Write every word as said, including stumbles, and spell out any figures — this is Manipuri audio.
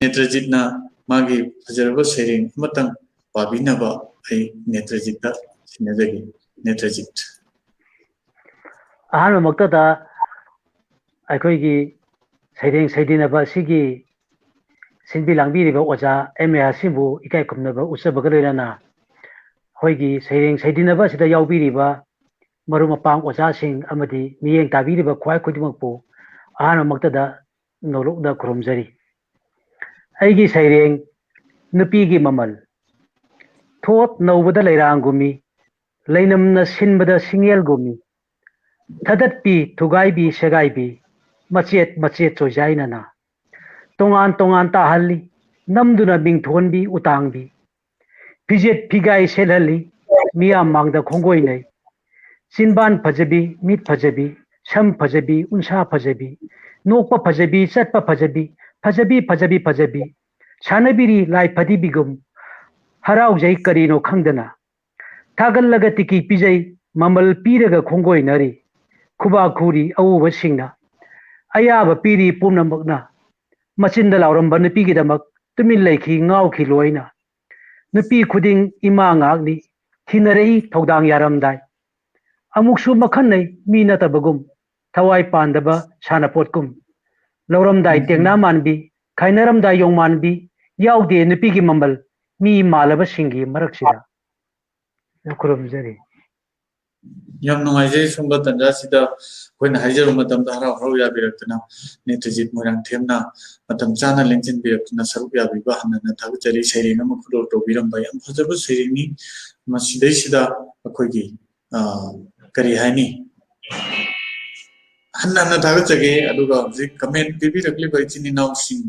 ꯅꯦꯇ꯭ꯔꯖꯤꯠꯅ ꯃꯥꯒꯤ ꯐꯖꯔꯕ ꯁꯩꯔꯦꯡ ꯑꯃꯇꯪ ꯄꯥꯕꯤꯅꯕ ꯑꯩ ꯅꯦꯇ꯭ꯔꯖꯤꯠꯇ ꯁꯤꯟꯅꯖꯒꯦ꯫ ꯅꯦꯇ꯭ꯔꯖꯤꯠ꯫ ꯑꯍꯥꯟꯕꯃꯛꯇꯗ ꯑꯩꯈꯣꯏꯒꯤ ꯁꯩꯔꯦꯡ ꯁꯩꯗꯤꯟꯅꯕ ꯑꯁꯤꯒꯤ ꯁꯤꯟꯕꯤ ꯂꯥꯡꯕꯤꯔꯤꯕ ꯑꯣꯖꯥ ꯑꯦꯝ ꯑꯦ ꯍꯥꯁꯤꯝꯕꯨ ꯏꯀꯥꯏ ꯈꯨꯝꯅꯕ ꯎꯠꯆꯕꯒ ꯂꯣꯏꯅꯅ, ꯑꯩꯈꯣꯏꯒꯤ ꯁꯩꯔꯦꯡ ꯁꯩꯗꯤꯟꯅꯕ ꯑꯁꯤꯗ ꯌꯥꯎꯕꯤꯔꯤꯕ ꯃꯔꯨꯞ ꯃꯄꯥꯡ ꯑꯣꯖꯥꯁꯤꯡ ꯑꯃꯗꯤ ꯃꯤꯠꯌꯦꯡ ꯇꯥꯕꯤꯔꯤꯕ ꯈ꯭ꯋꯥꯏ ꯈꯨꯗꯤꯡꯃꯛꯄꯨ ꯑꯍꯥꯟꯕꯃꯛꯇꯗ ꯅꯧꯂꯨꯛꯅ ꯈꯨꯔꯨꯝꯖꯔꯤ꯫ ꯑꯩꯒꯤ ꯁꯩꯔꯦꯡ ꯅꯨꯄꯤꯒꯤ ꯃꯃꯜ꯫ ꯊꯣꯠ ꯅꯧꯕꯗ ꯂꯩꯔꯥꯡꯒꯨꯝꯃꯤ, ꯂꯩꯅꯝꯅ ꯁꯤꯟꯕꯗ ꯁꯤꯡꯉꯦꯜꯒꯨꯝꯃꯤ꯫ ꯊꯗꯠꯄꯤ, ꯊꯨꯒꯥꯏꯕꯤ, ꯁꯦꯒꯥꯏꯕꯤ, ꯃꯆꯦꯠ ꯃꯆꯦꯠ ꯆꯣꯏꯖꯥꯏꯅꯅ꯫ ꯇꯣꯉꯥꯟ ꯇꯣꯉꯥꯟ ꯇꯥꯍꯜꯂꯤ, ꯅꯝꯗꯨꯅ ꯃꯤꯡꯊꯣꯟꯕꯤ, ꯎꯇꯥꯡꯕꯤ꯫ ꯐꯤꯖꯦꯠ ꯐꯤꯒꯥꯏ ꯁꯦꯠꯍꯜꯂꯤ, ꯃꯤꯌꯥꯝ ꯃꯥꯡꯗ ꯈꯣꯡꯒꯣꯏꯅꯩ꯫ ꯆꯤꯟꯕꯥꯟ ꯐꯖꯕꯤ, ꯃꯤꯠ ꯐꯖꯕꯤ, ꯁꯝ ꯐꯖꯕꯤ, ꯎꯟꯁꯥ ꯐꯖꯕꯤ, ꯅꯣꯛꯄ ꯐꯖꯕꯤ, ꯆꯠꯄ ꯐꯖꯕꯤ, ꯐꯖꯕꯤ, ꯐꯖꯕꯤ, ꯐꯖꯕꯤ꯫ ꯁꯥꯟꯅꯕꯤꯔꯤ ꯂꯥꯏ ꯐꯗꯤꯕꯤꯒꯨꯝ, ꯍꯔꯥꯎꯖꯩ ꯀꯔꯤꯅꯣ ꯈꯪꯗꯅ꯫ ꯊꯥꯒꯠꯂꯒ ꯇꯤꯀꯤ ꯄꯤꯖꯩ, ꯃꯃꯜ ꯄꯤꯔꯒ ꯈꯣꯡꯒꯣꯏꯅꯔꯤ꯫ ꯈꯨꯕꯥꯛ ꯈꯨꯔꯤ ꯑꯎꯕꯁꯤꯡꯅ꯫ ꯑꯌꯥꯕ ꯄꯤꯔꯤ ꯄꯨꯝꯅꯃꯛꯅ꯫ ꯃꯆꯤꯟꯗ ꯂꯥꯎꯔꯝꯕ ꯅꯨꯄꯤꯒꯤꯗꯃꯛ ꯇꯨꯃꯤꯟ ꯂꯩꯈꯤ ꯉꯥꯎꯈꯤ ꯂꯣꯏꯅ꯫ ꯅꯨꯄꯤ ꯈꯨꯗꯤꯡ ꯏꯃꯥ ꯉꯥꯛꯅꯤ, ꯊꯤꯅꯔꯛꯏ ꯊꯧꯗꯥꯡ ꯌꯥꯔꯝꯗꯥꯏ꯫ ꯑꯃꯨꯛꯁꯨ ꯃꯈꯟꯅꯩ ꯃꯤ ꯅꯠꯇꯕꯒꯨꯝ, ꯊꯋꯥꯏ ꯄꯥꯟꯗꯕ ꯁꯥꯟꯅꯄꯣꯠꯀꯨꯝ꯫ ꯂꯧꯔꯝꯗꯥꯏ ꯇꯦꯡꯅꯥ ꯃꯥꯟꯕꯤ, ꯈꯥꯏꯅꯔꯝꯗꯥꯏ ꯌꯣꯡꯃꯥꯟꯕꯤ, ꯌꯥꯎꯗꯦ ꯅꯨꯄꯤꯒꯤ ꯃꯃꯜ, ꯃꯤ ꯃꯥꯜꯂꯕꯁꯤꯡꯒꯤ ꯃꯔꯛꯁꯤꯗ꯫ ꯈꯨꯔꯨꯝꯖꯔꯤ꯫ ꯌꯥꯝ ꯅꯨꯡꯉꯥꯏꯖꯩ꯫ ꯁꯨꯝꯕ ꯇꯥꯟꯖꯥꯁꯤꯗ ꯑꯩꯈꯣꯏꯅ ꯍꯥꯏꯖꯔꯨꯕ ꯃꯇꯝꯗ ꯍꯔꯥꯎ ꯍꯔꯥꯎ ꯌꯥꯕꯤꯔꯛꯇꯨꯅ ꯅꯦꯇ꯭ꯔꯖꯤꯠ ꯃꯣꯏꯔꯥꯡꯊꯦꯝꯅ ꯃꯇꯝ ꯆꯥꯅ ꯂꯦꯡꯁꯤꯟꯕꯤꯔꯛꯇꯨꯅ ꯁꯔꯨꯛ ꯌꯥꯕꯤꯕ ꯍꯟꯅ ꯍꯟꯅ ꯊꯥꯒꯠꯆꯔꯤ꯫ ꯁꯩꯔꯦꯡ ꯑꯃ ꯈꯨꯗꯣꯜ ꯇꯧꯕꯤꯔꯝꯕ ꯌꯥꯝ ꯐꯖꯕ ꯁꯩꯔꯦꯡꯅꯤ꯫ ꯃꯁꯤꯗꯩꯁꯤꯗ ꯑꯩꯈꯣꯏꯒꯤ, ꯑ, ꯀꯔꯤ ꯍꯥꯏꯅꯤ, ꯍꯟꯅ ꯍꯟꯅ ꯊꯥꯒꯠꯆꯒꯦ꯫ ꯑꯗꯨꯒ ꯍꯧꯖꯤꯛ comment ꯄꯤꯕꯤꯔꯛꯂꯤꯕ ꯏꯆꯤꯟ ꯏꯅꯥꯎꯁꯤꯡ